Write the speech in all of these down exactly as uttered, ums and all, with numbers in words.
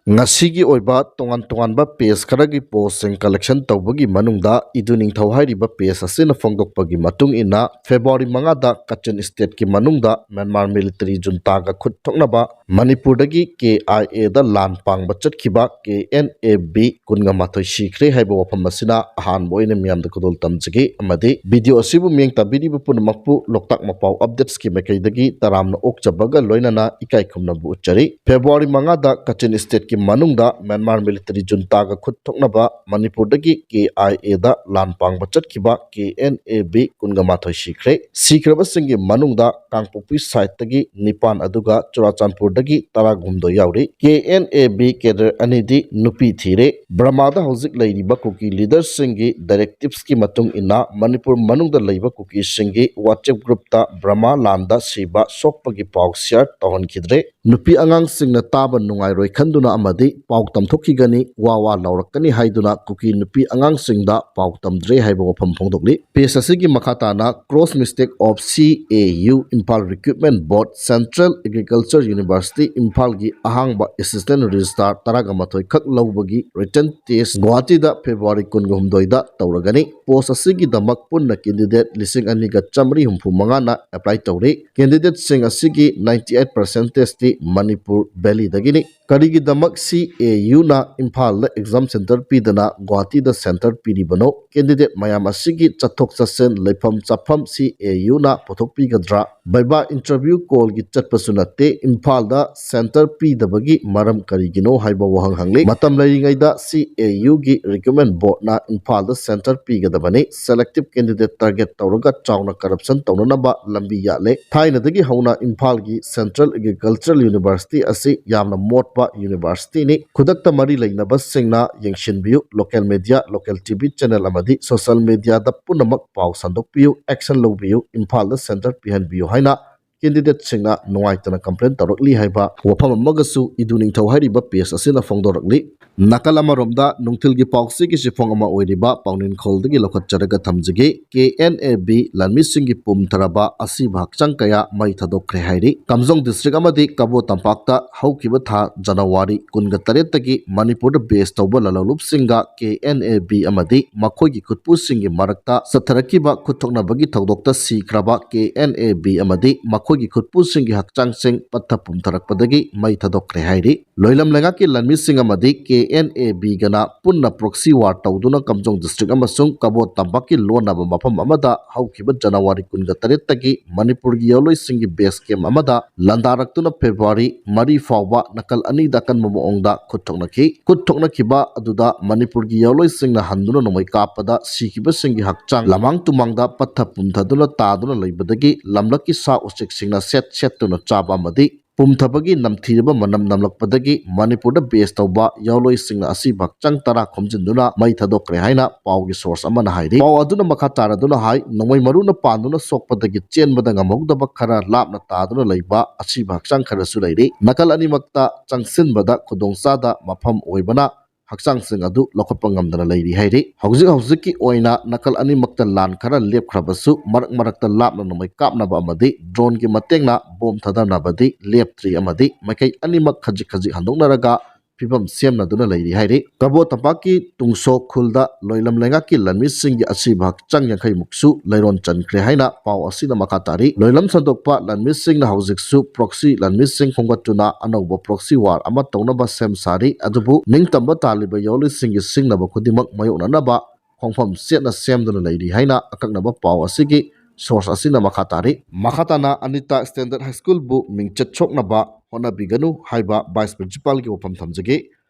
ꯉꯁꯤꯒꯤ ꯑꯣꯏꯕ ꯇꯣꯉꯥꯟ ꯇꯣꯉꯥꯟꯕ ꯄꯦꯖ ꯈꯔꯒꯤ ꯄꯣꯁꯁꯤꯡ ꯀꯂꯦꯛꯁꯟ ꯇꯧꯕꯒꯤ ꯃꯅꯨꯡꯗ ꯏꯗꯨ ꯅꯤꯡꯊꯧ ꯍꯥꯏꯔꯤꯕ ꯄꯦꯖ ꯑꯁꯤꯅ ꯐꯣꯡꯗꯣꯛꯄꯒꯤ ꯃꯇꯨꯡ ꯏꯟꯅ, ꯐꯦꯕ꯭ꯔꯨꯋꯥꯔꯤ ꯃꯉꯥꯗ ꯀꯆꯤꯟ ꯁ꯭ꯇꯦꯠꯀꯤ ꯃꯅꯨꯡꯗ ꯃ꯭ꯌꯥꯟꯃꯥꯔ ꯃꯤꯂꯤꯇꯔꯤ ꯖꯨꯟꯇꯥꯒ ꯈꯨꯠ ꯊꯣꯛꯅꯕ ꯃꯅꯤꯄꯨꯔꯗꯒꯤ ꯀꯦ ꯑꯥꯏ ꯑꯦꯗ ꯂꯥꯟ ꯄꯥꯡꯕ ꯆꯠꯈꯤꯕ ꯀꯦ ꯑꯦꯟ ꯑꯦ ꯕꯤ ꯀꯨꯟꯒ ꯃꯥꯊꯣꯏ ꯁꯤꯈ꯭ꯔꯦ ꯍꯥꯏꯕ ꯋꯥꯐꯝ ꯑꯁꯤꯅ ꯑꯍꯥꯟꯕ ꯑꯣꯏꯅ ꯃꯤꯌꯥꯝꯗ ꯈꯨꯗꯣꯜ ꯇꯝꯖꯒꯦ꯫ ꯑꯃꯗꯤ ꯚꯤꯗꯤꯑꯣ ꯑꯁꯤꯕꯨ ꯃꯤꯠꯌꯦꯡ ꯇꯥꯕꯤꯔꯤꯕ ꯄꯨꯝꯅꯃꯛꯄꯨ ꯂꯣꯛꯇꯥꯛ ꯃꯄꯥꯎ ꯑꯞꯗꯦꯠꯁꯀꯤ ꯃꯥꯏꯀꯩꯗꯒꯤ ꯇꯔꯥꯝꯅ ꯑꯣꯛꯆꯕꯒ ꯂꯣꯏꯅꯅ ꯏꯀꯥꯏ ꯈꯨꯝꯅꯕ ꯎꯠꯆꯔꯤ꯫ ꯐꯦꯕ꯭ꯔꯨꯋꯥꯔꯤ ꯃꯉꯥꯗ ꯀꯆꯤꯟ ꯁ꯭ꯇꯦꯠꯀꯤ ꯃꯅꯨꯡꯗ ꯃ꯭ꯌꯥꯟꯃꯥꯔ ꯃꯤꯂꯤꯇꯔꯤ ꯖꯨꯟꯇꯥꯒ ꯈꯨꯠ ꯊꯣꯛꯅꯕ ꯃꯅꯤꯄꯨꯔꯗꯒꯤ ꯀꯦ ꯑꯥꯏ ꯑꯦꯗ ꯂꯥꯟ ꯄꯥꯡꯕ ꯆꯠꯈꯤꯕ ꯀꯦ ꯑꯦꯟ ꯑꯦ ꯕꯤ ꯀꯨꯟꯒ ꯃꯥꯊꯣꯏ ꯁꯤꯈ꯭ꯔꯦ꯫ ꯁꯤꯈ꯭ꯔꯕꯁꯤꯡꯒꯤ ꯃꯅꯨꯡꯗ ꯀꯥꯡꯄꯣꯛꯄꯤ ꯁꯥꯏꯠꯇꯒꯤ ꯅꯤꯄꯥꯟ ꯑꯗꯨꯒ ꯆꯨꯔꯥꯆꯥꯟꯄꯨꯔꯗꯒꯤ ꯇꯔꯥꯍꯨꯝꯗꯣꯏ ꯌꯥꯎꯔꯤ꯫ ꯀꯦ ꯑꯦꯟ ꯑꯦ ꯕꯤ ꯀꯦꯗꯔ ꯑꯅꯤꯗꯤ ꯅꯨꯄꯤ ꯊꯤꯔꯦ꯫ ꯕꯔꯃꯥꯗ ꯍꯧꯖꯤꯛ ꯂꯩꯔꯤꯕ ꯀꯨꯀꯤ ꯂꯤꯗꯔꯁꯤꯡꯒꯤ ꯗꯥꯏꯔꯦꯛꯇꯤꯞꯁꯀꯤ ꯃꯇꯨꯡ ꯏꯟꯅ ꯃꯅꯤꯄꯨꯔ ꯃꯅꯨꯡꯗ ꯂꯩꯕ ꯀꯨꯀꯤꯁꯤꯡꯒꯤ WhatsApp ꯒ꯭ꯔꯨꯞꯇ ꯕꯔꯃꯥ ꯂꯥꯟꯗ ꯁꯤꯕ ꯁꯣꯛꯄꯒꯤ ꯄꯥꯎ ꯁꯤꯌꯔ ꯇꯧꯍꯟꯈꯤꯗ꯭ꯔꯦ꯫ ꯅꯨꯄꯤ ꯑꯉꯥꯡꯁꯤꯡꯅ ꯇꯥꯕ ꯅꯨꯡꯉꯥꯏꯔꯣꯏ ꯈꯟꯗꯨꯅ ꯑꯃꯗꯤ ꯄꯥꯎ ꯇꯝꯊꯣꯛꯈꯤꯒꯅꯤ, ꯋꯥ ꯋꯥ ꯂꯥꯎꯔꯛꯀꯅꯤ ꯍꯥꯏꯗꯨꯅ ꯀꯨꯀꯤ ꯅꯨꯄꯤ ꯑꯉꯥꯡꯁꯤꯡꯗ ꯄꯥꯎ ꯇꯝꯗ꯭ꯔꯦ ꯍꯥꯏꯕ ꯋꯥꯐꯝ ꯐꯣꯡꯗꯣꯛꯂꯤ꯫ ꯄꯦꯖ ꯑꯁꯤꯒꯤ ꯃꯈꯥ ꯇꯥꯅ Cross Mistake of C A U Imphal Recruitment Board, Central Agriculture University ꯏꯝꯐꯥꯜꯒꯤ ꯑꯍꯥꯡꯕ ꯑꯦꯁꯤꯁꯇꯦꯟ ꯔꯦꯖꯤꯁꯇ꯭ꯔꯥꯔ ꯇꯔꯥꯒ ꯃꯥꯊꯣꯏ ꯈꯛ ꯂꯧꯕꯒꯤ ꯔꯤꯇꯟ ꯇꯦꯁ ꯒꯨꯋꯥꯍꯥꯇꯤꯗ ꯐꯦꯕ꯭ꯔꯨꯋꯥꯔꯤ ꯀꯨꯟꯒ ꯍꯨꯝꯗꯣꯏꯗ ꯇꯧꯔꯒꯅꯤ꯫ ꯄꯣꯁ ꯑꯁꯤꯒꯤꯗꯃꯛ ꯄꯨꯟꯅ ꯀꯦꯟꯗꯤꯗꯦꯠ ꯂꯤꯁꯤꯡ ꯑꯅꯤꯒ ꯆꯥꯃꯔꯤ ꯍꯨꯝꯐꯨ ꯃꯉꯥꯅ ꯑꯦꯄ꯭ꯂꯥꯏ ꯇꯧꯔꯤ꯫ ꯀꯦꯟꯗꯤꯗꯦꯠꯁꯤꯡ ꯑꯁꯤꯒꯤ ꯅꯥꯏꯟꯇꯤ ꯑꯩꯠ ꯄꯥꯔꯁꯦꯟꯇꯦꯖꯇꯤ ꯃꯅꯤꯄꯨꯔ ꯚꯦꯂꯤꯗꯒꯤꯅꯤ꯫ ꯀꯔꯤꯒꯤꯗꯃꯛ C A U ꯅ ꯏꯝꯐꯥꯜꯗ ꯑꯦꯛꯖꯥꯝ ꯁꯦꯟꯇꯔ ꯄꯤꯗꯅ ꯒꯨꯋꯥꯍꯥꯇꯤꯗ ꯁꯦꯟꯇꯔ ꯄꯤꯔꯤꯕꯅꯣ? ꯀꯦꯟꯗꯤꯗꯦꯠ ꯃꯌꯥꯝ ꯑꯁꯤꯒꯤ ꯆꯠꯊꯣꯛ ꯆꯠꯁꯤꯟ, ꯂꯩꯐꯝ ꯆꯥꯐꯝ C A U ꯅ ꯄꯨꯊꯣꯛꯄꯤꯒꯗ꯭ꯔꯥ? ꯚꯥꯏꯕꯥ ꯏꯟꯇꯔꯚ꯭ꯌꯨ ꯀꯣꯜꯒꯤ ꯆꯠꯄꯁꯨ ꯅꯠꯇꯦ꯫ ꯏꯝꯐꯥꯜꯗ ꯁꯦꯟꯇꯔ ꯄꯤꯗꯕꯒꯤ ꯃꯔꯝ ꯀꯔꯤꯒꯤꯅꯣ ꯍꯥꯏꯕ ꯋꯥꯍꯪ ꯍꯪꯂꯤ꯫ ꯃꯇꯝ ꯂꯩꯔꯤꯉꯩꯗ C A U ꯒꯤ ꯔꯤꯀ꯭ꯔꯨꯠꯃꯦꯟ ꯕꯣꯔꯗꯅ ꯏꯝꯐꯥꯜꯗ ꯁꯦꯟꯇꯔ ꯄꯤꯒꯗꯕꯅꯤ꯫ ꯁꯦꯂꯦꯛꯇꯤꯞ ꯀꯦꯟꯗꯤꯗꯦꯠ ꯇꯥꯔꯒꯦꯠ ꯇꯧꯔꯒ ꯆꯥꯎꯅ ꯀꯔꯞꯁꯟ ꯇꯧꯅꯅꯕ ꯂꯝꯕꯤ ꯌꯥꯠꯂꯦ꯫ ꯊꯥꯏꯅꯗꯒꯤ ꯍꯧꯅ ꯏꯝꯐꯥꯜꯒꯤ ꯁꯦꯟꯇ꯭ꯔꯦꯜ ꯑꯦꯒ꯭ꯔꯤꯀꯜꯆꯔꯦꯜ ꯌꯨꯅꯤꯚꯔꯁꯤꯇꯤ ꯑꯁꯤ ꯌꯥꯝꯅ ꯃꯣꯠꯄ ꯌꯨꯅꯤꯚꯔꯁꯤꯇꯤꯅꯤ꯫ ꯈꯨꯗꯛꯇ ꯃꯔꯤ ꯂꯩꯅꯕꯁꯤꯡꯅ ꯌꯦꯡꯁꯤꯟꯕꯤꯌꯨ꯫ Local media, local T V channel ꯑꯃꯗꯤ ꯁꯣꯁꯤꯌꯦꯜ ꯃꯦꯗꯤꯌꯥꯗ ꯄꯨꯝꯅꯃꯛ ꯄꯥꯎ ꯁꯟꯗꯣꯛꯄꯤꯌꯨ, ꯑꯦꯛꯁꯟ ꯂꯧꯕꯤꯌꯨ, ꯏꯝꯐꯥꯜꯗ ꯁꯦꯟꯇꯔ ꯄꯤꯍꯟꯕꯤꯌꯨ ꯍꯥꯏꯅ ꯀꯦꯟꯗꯤꯗꯦꯠꯁꯤꯡꯅ ꯅꯨꯡꯉꯥꯏꯇꯅ ꯀꯝꯄ꯭ꯂꯦꯟ ꯇꯧꯔꯛꯂꯤ ꯍꯥꯏꯕ ꯋꯥꯐꯝ ꯑꯃꯒꯁꯨ ꯏꯗꯨ ꯅꯤꯡꯊꯧ ꯍꯥꯏꯔꯤꯕ ꯄꯦꯖ ꯑꯁꯤꯅ ꯐꯣꯡꯗꯣꯔꯛꯂꯤ꯫ ꯅꯥꯀꯜ ꯑꯃꯔꯣꯝꯗ ꯅꯨꯡꯊꯤꯜꯒꯤ ꯄꯥꯎꯆꯦꯒꯤ ꯆꯦꯐꯣꯡ ꯑꯃ ꯑꯣꯏꯔꯤꯕ ꯄꯥꯎꯅꯤꯡꯈꯣꯜꯗꯒꯤ ꯂꯧꯈꯠꯆꯔꯒ ꯊꯝꯖꯒꯦ꯫ ꯀꯦ ꯑꯦꯟ ꯑꯦ ꯕꯤ ꯂꯥꯟꯃꯤꯁꯤꯡꯒꯤ ꯄꯨꯝꯊꯔꯕ ꯑꯁꯤꯕ ꯍꯛꯆꯥꯡ ꯀꯌꯥ ꯃꯩ ꯊꯥꯗꯣꯛꯈ꯭ꯔꯦ ꯍꯥꯏꯔꯤ꯫ ꯀꯥꯝꯖꯣꯡ ꯗꯤꯁꯇ꯭ꯔꯤꯛ ꯑꯃꯗꯤ ꯀꯕꯣ ꯇꯝꯄꯥꯛꯇ ꯍꯧꯈꯤꯕ ꯊꯥ ꯖꯅꯋꯥꯔꯤ ꯀꯨꯟꯒ ꯇꯔꯦꯠꯇꯒꯤ ꯃꯅꯤꯄꯨꯔꯗ ꯕꯦꯁ ꯇꯧꯕ ꯂꯂꯣꯟꯂꯨꯞꯁꯤꯡꯒ ꯀꯦ ꯑꯦꯟ ꯑꯦ ꯕꯤ ꯑꯃꯗꯤ ꯃꯈꯣꯏꯒꯤ ꯈꯨꯠꯄꯨꯁꯤꯡꯒꯤ ꯃꯔꯛꯇ ꯆꯠꯊꯔꯛꯈꯤꯕ ꯈꯨꯠꯊꯣꯛꯅꯕꯒꯤ ꯊꯧꯗꯣꯛꯇ ꯁꯤꯈ꯭ꯔꯕ ꯀꯦ ꯑꯦꯟ ꯑꯦ ꯕꯤ ꯑꯃꯗꯤ ꯃꯈꯣꯏꯒꯤ ꯈꯨꯠꯄꯨꯁꯤꯡꯒꯤ ꯍꯛꯆꯥꯡꯁꯤꯡ ꯄꯠꯊ ꯄꯨꯝꯊꯔꯛꯄꯗꯒꯤ ꯃꯩ ꯊꯥꯗꯣꯛꯈ꯭ꯔꯦ ꯍꯥꯏꯔꯤ꯫ ꯂꯣꯏꯂꯝ ꯂꯩꯉꯥꯛꯀꯤ ꯂꯥꯟꯃꯤꯁꯤꯡ ꯑꯃꯗꯤ ꯀꯦ ꯑꯦꯟ ꯑꯦ ꯕꯤꯒꯅ ꯄꯨꯟꯅ ꯄ꯭ꯔꯣꯛꯁꯤ ꯋꯥꯔ ꯇꯧꯗꯨꯅ ꯀꯥꯝꯖꯣꯡ ꯗꯤꯁꯇ꯭ꯔꯤꯛ ꯑꯃꯁꯨꯡ ꯀꯕꯣ ꯇꯝꯄꯥꯛꯀꯤ ꯂꯣꯟꯅꯕ ꯃꯐꯝ ꯑꯃꯗ ꯍꯧꯈꯤꯕ ꯖꯅꯋꯥꯔꯤ ꯀꯨꯟꯒ ꯇꯔꯦꯠꯇꯒꯤ ꯃꯅꯤꯄꯨꯔꯒꯤ ꯌꯥꯑꯣꯟꯂꯣꯏꯁꯤꯡꯒꯤ ꯕꯦꯁ ꯀꯦꯝ ꯑꯃꯗ ꯂꯥꯟꯗꯥꯔꯛꯇꯨꯅ ꯐꯦꯕ꯭ꯔꯨꯋꯥꯔꯤ ꯃꯔꯤ ꯐꯥꯎꯕ ꯅꯥꯀꯜ ꯑꯅꯤꯗ ꯑꯀꯟꯕ ꯃꯑꯣꯡꯗ ꯈꯨꯠ ꯊꯣꯛꯅꯈꯤ꯫ ꯈꯨꯠ ꯊꯣꯛꯅꯈꯤꯕ ꯑꯗꯨꯗ ꯃꯅꯤꯄꯨꯔꯒꯤ ꯌꯥꯑꯣꯟꯂꯣꯏꯁꯤꯡꯅ ꯍꯟꯗꯨꯅ ꯅꯣꯡꯃꯩ ꯀꯥꯞꯄꯗ ꯁꯤꯈꯤꯕꯁꯤꯡꯒꯤ ꯍꯛꯆꯥꯡ ꯂꯃꯥꯡ ꯇꯨꯃꯥꯡꯗ ꯄꯠꯊ ꯄꯨꯝꯊꯗꯨꯅ ꯇꯥꯗꯨꯅ ꯂꯩꯕꯗꯒꯤ ꯂꯝꯂꯛꯀꯤ ꯁꯥ ꯎꯆꯦꯛꯁꯤꯡꯅ ꯁꯦꯠ ꯁꯦꯠꯇꯨꯅ ꯆꯥꯕ ꯑꯃꯗꯤ ꯄꯨꯝꯊꯕꯒꯤ ꯅꯝꯊꯤꯔꯕ ꯃꯅꯝ ꯅꯝꯂꯛꯄꯗꯒꯤ ꯃꯅꯤꯄꯨꯔꯗ ꯕꯦꯁ ꯇꯧꯕ ꯌꯥꯑꯣꯟꯂꯣꯏꯁꯤꯡꯅ ꯑꯁꯤꯕ ꯍꯛꯆꯥꯡ ꯇꯔꯥ ꯈꯣꯝꯖꯤꯟꯗꯨꯅ ꯃꯩ ꯊꯥꯗꯣꯛꯈ꯭ꯔꯦ ꯍꯥꯏꯅ ꯄꯥꯎꯒꯤ ꯁꯣꯔꯁ ꯑꯃꯅ ꯍꯥꯏꯔꯤ꯫ ꯄꯥꯎ ꯑꯗꯨꯅ ꯃꯈꯥ ꯇꯥꯔꯗꯨꯅ ꯍꯥꯏ, ꯅꯣꯡꯃꯩ ꯃꯔꯨꯅ ꯄꯥꯟꯗꯨꯅ ꯁꯣꯛꯄꯗꯒꯤ ꯆꯦꯟꯕꯗ ꯉꯝꯍꯧꯗꯕ ꯈꯔ ꯂꯥꯞꯅ ꯇꯥꯗꯨꯅ ꯂꯩꯕ ꯑꯁꯤꯕ ꯍꯛꯆꯥꯡ ꯈꯔꯁꯨ ꯂꯩꯔꯤ꯫ ꯅꯥꯀꯜ ꯑꯅꯤꯃꯛꯇ ꯆꯪꯁꯤꯟꯕꯗ ꯈꯨꯗꯣꯡꯆꯥꯗ ꯃꯐꯝ ꯑꯣꯏꯕꯅ ꯍꯛꯆꯥꯡꯁꯤꯡ ꯑꯗꯨ ꯂꯧꯈꯠꯄ ꯉꯝꯗꯅ ꯂꯩꯔꯤ ꯍꯥꯏꯔꯤ꯫ ꯍꯧꯖꯤꯛ ꯍꯧꯖꯤꯛꯀꯤ ꯑꯣꯏꯅ ꯅꯥꯀꯜ ꯑꯅꯤꯃꯛꯇ ꯂꯥꯟ ꯈꯔ ꯂꯦꯞꯈ꯭ꯔꯕꯁꯨ ꯃꯔꯛ ꯃꯔꯛꯇ ꯂꯥꯞꯅ ꯅꯣꯡꯃꯩ ꯀꯥꯞꯅꯕ ꯑꯃꯗꯤ ꯗ꯭ꯔꯣꯟꯒꯤ ꯃꯇꯦꯡꯅ ꯕꯣꯝ ꯊꯥꯗꯅꯕꯗꯤ ꯂꯦꯞꯇ꯭ꯔꯤ ꯑꯃꯗꯤ ꯃꯥꯏꯀꯩ ꯑꯅꯤꯃꯛ ꯈꯖꯤꯛ ꯈꯖꯤꯛ ꯍꯟꯗꯣꯛꯅꯔꯒ ꯐꯤꯕꯝ ꯁꯦꯝꯅꯗꯨꯅ ꯂꯩꯔꯤ ꯍꯥꯏꯔꯤ꯫ ꯀꯕꯣ ꯇꯝꯄꯥꯛꯀꯤ ꯇꯨꯡꯁꯣ ꯈꯨꯜꯗ ꯂꯣꯏꯂꯝ ꯂꯩꯉꯥꯛꯀꯤ ꯂꯥꯟꯃꯤꯁꯤꯡꯒꯤ ꯑꯁꯤꯕ ꯍꯛꯆꯥꯡ ꯌꯥꯡꯈꯩ ꯃꯨꯛꯁꯨ ꯂꯩꯔꯣꯟ ꯆꯟꯈ꯭ꯔꯦ ꯍꯥꯏꯅ ꯄꯥꯎ ꯑꯁꯤꯅ ꯃꯈꯥ ꯇꯥꯔꯤ꯫ ꯂꯣꯏꯂꯝ ꯁꯟꯗꯣꯛꯄ ꯂꯥꯟꯃꯤꯁꯤꯡꯅ ꯍꯧꯖꯤꯛꯁꯨ ꯄ꯭ꯔꯣꯛꯁꯤ ꯂꯥꯟꯃꯤꯁꯤꯡ ꯈꯣꯝꯒꯠꯇꯨꯅ ꯑꯅꯧꯕ ꯄ꯭ꯔꯣꯛꯁꯤ ꯋꯥꯔ ꯑꯃ ꯇꯧꯅꯕ ꯁꯦꯝ ꯁꯥꯔꯤ꯫ ꯑꯗꯨꯕꯨ ꯅꯤꯡꯇꯝꯕ ꯇꯥꯜꯂꯤꯕ ꯌꯥꯑꯣꯟꯂꯣꯏꯁꯤꯡꯒꯤ ꯁꯤꯡꯅꯕ ꯈꯨꯗꯤꯡꯃꯛ ꯃꯥꯌꯣꯛꯅꯅꯕ ꯈꯣꯡꯐꯝ ꯆꯦꯠꯅ ꯁꯦꯝꯗꯨꯅ ꯂꯩꯔꯤ ꯍꯥꯏꯅ ꯑꯀꯛꯅꯕ ꯄꯥꯎ ꯑꯁꯤꯒꯤ ꯁꯣꯔꯁ ꯑꯁꯤꯅ ꯃꯈꯥ ꯇꯥꯔꯤ꯫ ꯃꯈꯥ ꯇꯥꯅ ꯑꯅꯤꯇꯥ ꯁ꯭ꯇꯦꯟꯗꯔꯗ ꯍꯥꯏ ꯁ꯭ꯀꯨꯜꯕꯨ ꯃꯤꯡꯆꯠ ꯁꯣꯛꯅꯕ ꯍꯣꯠꯅꯕꯤꯒꯅꯨ ꯍꯥꯏꯕ ꯚꯥꯏꯁ ꯄ꯭ꯔꯤꯟꯁꯤꯄꯥꯜꯒꯤ ꯋꯥꯐꯝ ꯊꯝꯖꯒꯦ꯫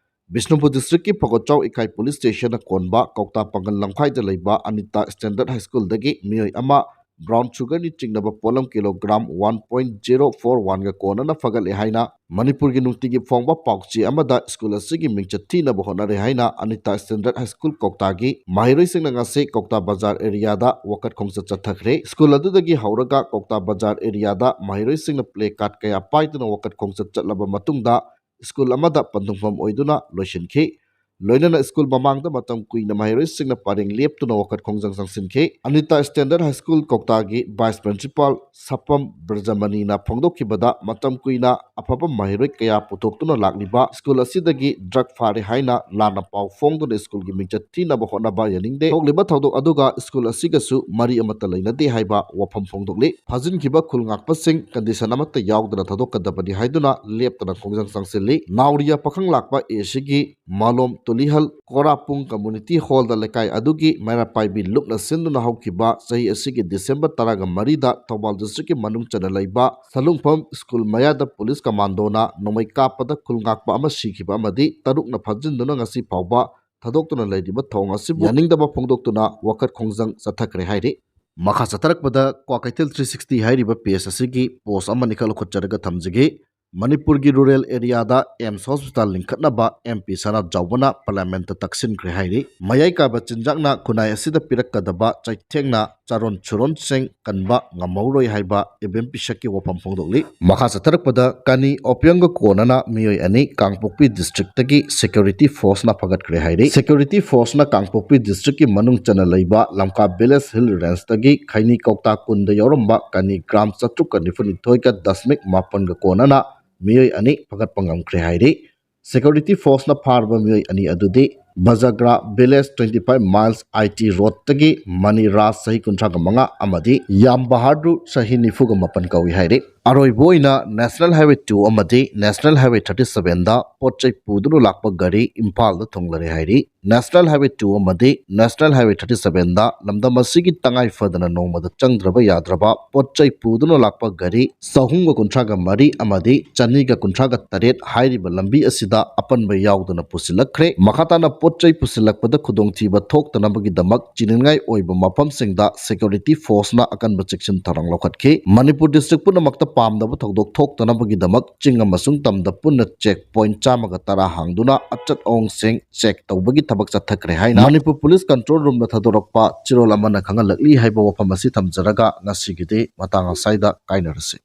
ꯕꯤꯁꯅꯨꯄꯨꯔ ꯗꯤꯁꯇ꯭ꯔꯤꯛꯀꯤ ꯐꯒꯣꯠꯆꯥꯎ ꯏꯀꯥꯏ ꯄꯨꯂꯤꯁ ꯁ꯭ꯇꯦꯁꯟꯅ ꯀꯣꯟꯕ ꯀꯧꯇꯥ ꯄꯥꯡꯒꯜ ꯂꯝꯈꯥꯏꯗ ꯂꯩꯕ ꯑꯅꯤꯇꯥ ꯁ꯭ꯇꯦꯟꯗꯔꯗ ꯍꯥꯏ ꯁ꯭ꯀꯨꯜꯗꯒꯤ ꯃꯤꯑꯣꯏ ꯑꯃ ꯕ꯭ꯔꯥꯎꯟ ꯁꯨꯒꯔꯅ ꯆꯤꯡꯅꯕ ꯄꯣꯠꯂꯝ kilogram one point zero four ꯋꯥꯟꯒ ꯀꯣꯟꯅꯅ ꯐꯒꯠꯂꯦ ꯍꯥꯏꯅ ꯃꯅꯤꯄꯨꯔꯒꯤ ꯅꯨꯡꯇꯤꯒꯤ ꯐꯣꯡꯕ ꯄꯥꯎꯆꯦ ꯑꯃꯗ ꯁ꯭ꯀꯨꯜ ꯑꯁꯤꯒꯤ ꯃꯤꯡꯆꯠ ꯊꯤꯅꯕ ꯍꯣꯠꯅꯔꯦ ꯍꯥꯏꯅ ꯑꯅꯤꯇꯥ ꯁ꯭ꯇꯦꯟꯗꯔꯗ ꯍꯥꯏ ꯁ꯭ꯀꯨꯜ ꯀꯧꯇꯥꯒꯤ ꯃꯍꯩꯔꯣꯏꯁꯤꯡꯅ ꯉꯁꯤ ꯀꯧꯇꯥ ꯕꯖꯥꯔ ꯑꯦꯔꯤꯌꯥꯗ ꯋꯥꯀꯠ ꯈꯣꯡꯆꯠ ꯆꯠꯊꯈ꯭ꯔꯦ꯫ ꯁ꯭ꯀꯨꯜ ꯑꯗꯨꯗꯒꯤ ꯍꯧꯔꯒ ꯀꯧꯇꯥ ꯕꯖꯥꯔ ꯑꯦꯔꯤꯌꯥꯗ ꯃꯍꯩꯔꯣꯏꯁꯤꯡꯅ ꯄ꯭ꯂꯦ ꯀꯥꯔꯗ ꯀꯌꯥ ꯄꯥꯏꯗꯨꯅ ꯋꯥꯀꯠ ꯈꯣꯡꯆꯠ ꯆꯠꯂꯕ ꯃꯇꯨꯡꯗ ꯁ꯭ꯀꯨꯜ ꯑꯃꯗ ꯄꯟꯊꯨꯡꯐꯝ ꯑꯣꯏꯗꯨꯅ ꯂꯣꯏꯁꯤꯟꯈꯤ꯫ ꯂꯣꯏꯅꯅ ꯁ꯭ꯀꯨꯜ ꯃꯃꯥꯡꯗ ꯃꯇꯝ ꯀꯨꯏꯅ ꯃꯍꯩꯔꯣꯏꯁꯤꯡꯅ ꯄꯔꯦꯡ ꯂꯦꯞꯇꯨꯅ ꯋꯥꯀꯠ ꯈꯣꯡꯖꯪ ꯆꯪꯁꯤꯟꯈꯤ꯫ ꯑꯅꯤꯇꯥ ꯁ꯭ꯇꯦꯟꯗꯔꯗ ꯍꯥꯏ ꯁ꯭ꯀꯨꯜ ꯀꯧꯇꯥꯒꯤ ꯚꯥꯏꯁ ꯄ꯭ꯔꯤꯟꯁꯤꯄꯥꯜ ꯁꯄꯝ ꯕ꯭ꯔꯖꯃꯅꯤꯅ ꯐꯣꯡꯗꯣꯛꯈꯤꯕꯗ, ꯃꯇꯝ ꯀꯨꯏꯅ ꯑꯐꯕ ꯃꯍꯩꯔꯣꯏ ꯀꯌꯥ ꯄꯨꯊꯣꯛꯇꯨꯅ ꯂꯥꯛꯂꯤꯕ ꯁ꯭ꯀꯨꯜ ꯑꯁꯤꯗꯒꯤ ꯗ꯭ꯔꯒ ꯐꯥꯔꯦ ꯍꯥꯏꯅ ꯂꯥꯟꯅ ꯄꯥꯎ ꯐꯣꯡꯗꯨꯅ ꯁ꯭ꯀꯨꯜꯒꯤ ꯃꯤꯡꯆꯠ ꯊꯤꯅꯕ ꯍꯣꯠꯅꯕ ꯌꯥꯅꯤꯡꯗꯦ꯫ ꯊꯣꯛꯂꯤꯕ ꯊꯧꯗꯣꯛ ꯑꯗꯨꯒ ꯁ꯭ꯀꯨꯜ ꯑꯁꯤꯒꯁꯨ ꯃꯔꯤ ꯑꯃꯠꯇ ꯂꯩꯅꯗꯦ ꯍꯥꯏꯕ ꯋꯥꯐꯝ ꯐꯣꯡꯗꯣꯛꯂꯤ꯫ ꯐꯥꯖꯤꯟꯈꯤꯕ ꯈꯨꯜ ꯉꯥꯛꯄꯁꯤꯡ ꯀꯟꯗꯤꯁꯟ ꯑꯃꯠꯇ ꯌꯥꯎꯗꯅ ꯊꯥꯗꯣꯛꯀꯗꯕꯅꯤ ꯍꯥꯏꯗꯨꯅ ꯂꯦꯞꯇꯅ ꯈꯣꯡꯖꯪ ꯆꯪꯁꯤꯜꯂꯤ꯫ ꯅꯥꯎꯔꯤꯌꯥ ꯄꯥꯈꯪ ꯂꯥꯛꯄ ꯑꯦ ꯁꯤꯒꯤ ꯃꯥꯂꯣꯝ ꯇꯨꯂꯤꯍꯜ ꯀꯣꯔꯥꯄꯨꯡ ꯀꯝꯃ꯭ꯌꯨꯅꯤꯇꯤ ꯍꯣꯜꯗ ꯂꯩꯀꯥꯏ ꯑꯗꯨꯒꯤ ꯃꯩꯔꯥ ꯄꯥꯏꯕꯤ ꯂꯨꯞꯅ ꯁꯤꯟꯗꯨꯅ ꯍꯧꯈꯤꯕ ꯆꯍꯤ ꯑꯁꯤꯒꯤ ꯗꯤꯁꯦꯝꯕꯔ ꯇꯔꯥꯒ ꯃꯔꯤꯗ ꯊꯧꯕꯥꯜ ꯗꯤꯁꯇ꯭ꯔꯤꯛꯀꯤ ꯃꯅꯨꯡ ꯆꯟꯅ ꯂꯩꯕ ꯁꯂꯨꯡꯐꯝ ꯁ꯭ꯀꯨꯜ ꯃꯌꯥꯗ ꯄꯨꯂꯤꯁ ꯀꯃꯥꯟꯗꯣꯅ ꯅꯣꯡꯃꯩ ꯀꯥꯞꯄꯗ ꯈꯨꯜ ꯉꯥꯛꯄ ꯑꯃ ꯁꯤꯈꯤꯕ ꯑꯃꯗꯤ ꯇꯔꯨꯛꯅ ꯐꯥꯖꯤꯟꯗꯨꯅ ꯉꯁꯤ ꯐꯥꯎꯕ ꯊꯥꯗꯣꯛꯇꯨꯅ ꯂꯩꯔꯤꯕ ꯊꯧꯑꯣꯡ ꯑꯁꯤꯕꯨ ꯌꯥꯅꯤꯡꯗꯕ ꯐꯣꯡꯗꯣꯛꯇꯨꯅ ꯋꯥꯀꯠ ꯈꯣꯡꯖꯪ ꯆꯠꯊꯈ꯭ꯔꯦ ꯍꯥꯏꯔꯤ꯫ ꯃꯈꯥ ꯆꯠꯊꯔꯛꯄꯗ ꯀ꯭ꯋꯥꯀꯩꯊꯦꯜ ꯊ꯭ꯔꯤ ꯁꯤꯛꯁꯇꯤ ꯍꯥꯏꯔꯤꯕ ꯄꯦꯖ ꯑꯁꯤꯒꯤ ꯄꯣꯁ ꯑꯃꯅꯤꯈꯛ ꯂꯧꯈꯠꯆꯔꯒ ꯊꯝꯖꯒꯦ꯫ ꯃꯅꯤꯄꯨꯔꯒꯤ ꯔꯨꯔꯦꯜ ꯑꯦꯔꯤꯌꯥꯗ ꯑꯦꯝꯁ ꯍꯣꯁꯄꯤꯇꯥꯜ ꯂꯤꯡꯈꯠꯅꯕ ꯑꯦꯝ ꯄꯤ ꯁꯅꯥꯖꯥꯎꯕꯅ ꯄꯥꯔꯂꯤꯌꯥꯃꯦꯟꯠꯇ ꯇꯛꯁꯤꯟꯈ꯭ꯔꯦ ꯍꯥꯏꯔꯤ꯫ ꯃꯌꯥꯏ ꯀꯥꯏꯕ ꯆꯤꯟꯖꯥꯛꯅ ꯈꯨꯟꯅꯥꯏ ꯑꯁꯤꯗ ꯄꯤꯔꯛꯀꯗꯕ ꯆꯩꯊꯦꯡꯅ ꯆꯥꯔꯣꯟ ꯁꯨꯔꯣꯟꯁꯤꯡ ꯀꯟꯕ ꯉꯝꯍꯧꯔꯣꯏ ꯍꯥꯏꯕ ꯑꯦꯕꯦꯝ ꯄꯤꯁꯛꯀꯤ ꯋꯥꯐꯝ ꯐꯣꯡꯗꯣꯛꯂꯤ꯫ ꯃꯈꯥ ꯆꯠꯊꯔꯛꯄꯗ ꯀꯅꯤ ꯑꯣꯄꯤꯌꯝꯒ ꯀꯣꯟꯅꯅ ꯃꯤꯑꯣꯏ ꯑꯅꯤ ꯀꯥꯡꯄꯣꯛꯄꯤ ꯗꯤꯁꯇ꯭ꯔꯤꯛꯇꯒꯤ ꯁꯦꯀ꯭ꯌꯨꯔꯤꯇꯤ ꯐꯣꯔꯁꯅ ꯐꯒꯠꯈ꯭ꯔꯦ ꯍꯥꯏꯔꯤ꯫ ꯁꯦꯀ꯭ꯌꯨꯔꯤꯇꯤ ꯐꯣꯔꯁꯅ ꯀꯥꯡꯄꯣꯛꯄꯤ ꯗꯤꯁꯇ꯭ꯔꯤꯛꯀꯤ ꯃꯅꯨꯡ ꯆꯟꯅ ꯂꯩꯕ ꯂꯝꯀꯥ ꯚꯤꯂꯦꯖ ꯍꯤꯜ ꯔꯦꯟꯖꯇꯒꯤ ꯈꯩꯅꯤ ꯀꯧꯇꯥ ꯀꯨꯟꯗ ꯌꯥꯎꯔꯝꯕ ꯀꯅꯤ ꯒ꯭ꯔꯥꯝ ꯆꯥꯇ꯭ꯔꯨꯛꯀ ꯅꯤꯐꯨꯅꯤꯊꯣꯏꯒ ꯗꯁꯃꯤꯛ ꯃꯥꯄꯟꯒ ꯀꯣꯟꯅꯅ ꯃꯤꯑꯣꯏ ꯑꯅꯤ ꯐꯒꯠꯄ ꯉꯝꯈ꯭ꯔꯦ ꯍꯥꯏꯔꯤ꯫ ꯁꯦꯀ꯭ꯌꯨꯔꯤꯇꯤ ꯐꯣꯔꯁꯅ ꯐꯥꯔꯕ ꯃꯤꯑꯣꯏ ꯑꯅꯤ ꯑꯗꯨꯗꯤ ꯕꯖꯒ꯭ꯔꯥ ꯚꯤꯂꯦꯖ, ꯇ꯭ꯋꯦꯟꯇꯤ ꯐꯥꯏꯚ ꯃꯥꯏꯜꯁ ꯑꯥꯏ ꯇꯤ ꯔꯣꯗꯇꯒꯤ ꯃꯅꯤ ꯔꯥꯖ, ꯆꯍꯤ ꯀꯨꯟꯊ꯭ꯔꯥꯒ ꯃꯉꯥ, ꯑꯃꯗꯤ ꯌꯥꯝ ꯕꯍꯥꯗꯨꯔ, ꯆꯍꯤ ꯅꯤꯐꯨꯒ ꯃꯥꯄꯟ ꯀꯧꯏ ꯍꯥꯏꯔꯤ꯫ ꯑꯔꯣꯏꯕ ꯑꯣꯏꯅ ꯅꯦꯁꯅꯦꯜ ꯍꯥꯏꯋꯦ ꯇꯨ ꯑꯃꯗꯤ ꯅꯦꯁꯅꯦꯜ ꯍꯥꯏꯋꯦ ꯊꯥꯔꯇꯤ ꯁꯚꯦꯟꯗ ꯄꯣꯠ ꯆꯩ ꯄꯨꯗꯨꯅ ꯂꯥꯛꯄ ꯒꯥꯔꯤ ꯏꯝꯐꯥꯜꯗ ꯊꯨꯡꯂꯔꯦ ꯍꯥꯏꯔꯤ꯫ ꯅꯦꯁꯅꯦꯜ ꯍꯥꯏꯋꯦ ꯇꯨ ꯑꯃꯗꯤ ꯅꯦꯁꯅꯦꯜ ꯍꯥꯏꯋꯦ ꯊꯥꯔꯇꯤ ꯁꯚꯦꯟꯗ ꯂꯝꯗꯝ ꯑꯁꯤꯒꯤ ꯇꯉꯥꯏ ꯐꯗꯅ ꯅꯣꯡꯃꯗ ꯆꯪꯗ꯭ꯔꯕ ꯌꯥꯗ꯭ꯔꯕ ꯄꯣꯠ ꯆꯩ ꯄꯨꯗꯨꯅ ꯂꯥꯛꯄ ꯒꯥꯔꯤ ꯆꯍꯨꯝꯒ ꯀꯨꯟꯊ꯭ꯔꯥꯒ ꯃꯔꯤ ꯑꯃꯗꯤ ꯆꯅꯤꯒ ꯀꯨꯟꯊ꯭ꯔꯥꯒ ꯇꯔꯦꯠ ꯍꯥꯏꯔꯤꯕ ꯂꯝꯕꯤ ꯑꯁꯤꯗ ꯑꯄꯟꯕ ꯌꯥꯎꯗꯅ ꯄꯨꯁꯤꯜꯂꯛꯈ꯭ꯔꯦ꯫ ꯃꯈꯥ ꯇꯥꯅ ꯄꯣꯠ ꯆꯩ ꯄꯨꯁꯤꯜꯂꯛꯄꯗ ꯈꯨꯗꯣꯡꯊꯤꯕ ꯊꯣꯛꯇꯅꯕꯒꯤꯗꯃꯛ ꯆꯤꯅꯤꯡꯉꯥꯏ ꯑꯣꯏꯕ ꯃꯐꯝꯁꯤꯡꯗ ꯁꯦꯀ꯭ꯌꯨꯔꯤꯇꯤ ꯐꯣꯔꯁꯅ ꯑꯀꯟꯕ ꯆꯦꯛꯁꯤꯟ ꯊꯧꯔꯥꯡ ꯂꯧꯈꯠꯈꯤ꯫ ꯃꯅꯤꯄꯨꯔ ꯗꯤꯁꯇ꯭ꯔꯤꯛ ꯄꯨꯝꯅꯃꯛꯇ ꯄꯥꯝꯗꯕ ꯊꯧꯗꯣꯛ ꯊꯣꯛꯇꯅꯕꯒꯤꯗꯃꯛ ꯆꯤꯡ ꯑꯃꯁꯨꯡ ꯇꯝꯗ ꯄꯨꯟꯅ ꯆꯦꯛ ꯄꯣꯏꯟꯠ ꯆꯥꯝꯃꯒ ꯇꯔꯥ ꯍꯥꯡꯗꯨꯅ ꯑꯆꯠ ꯑꯋꯣꯡꯁꯤꯡ ꯆꯦꯛ ꯇꯧꯕꯒꯤ ꯊꯕꯛ ꯆꯠꯊꯈ꯭ꯔꯦ ꯍꯥꯏꯅ ꯃꯅꯤꯄꯨꯔ ꯄꯨꯂꯤꯁ ꯀꯟꯇ꯭ꯔꯣꯜ ꯔꯨꯝꯅ ꯊꯥꯗꯣꯔꯛꯄ ꯆꯦꯔꯣꯜ ꯑꯃꯅ ꯈꯪꯍꯜꯂꯛꯂꯤ ꯍꯥꯏꯕ ꯋꯥꯐꯝ ꯑꯁꯤ ꯊꯝꯖꯔꯒ ꯉꯁꯤꯒꯤꯗꯤ ꯃꯇꯥꯡ ꯑꯁꯥꯏꯗ ꯀꯥꯏꯅꯔꯁꯤ꯫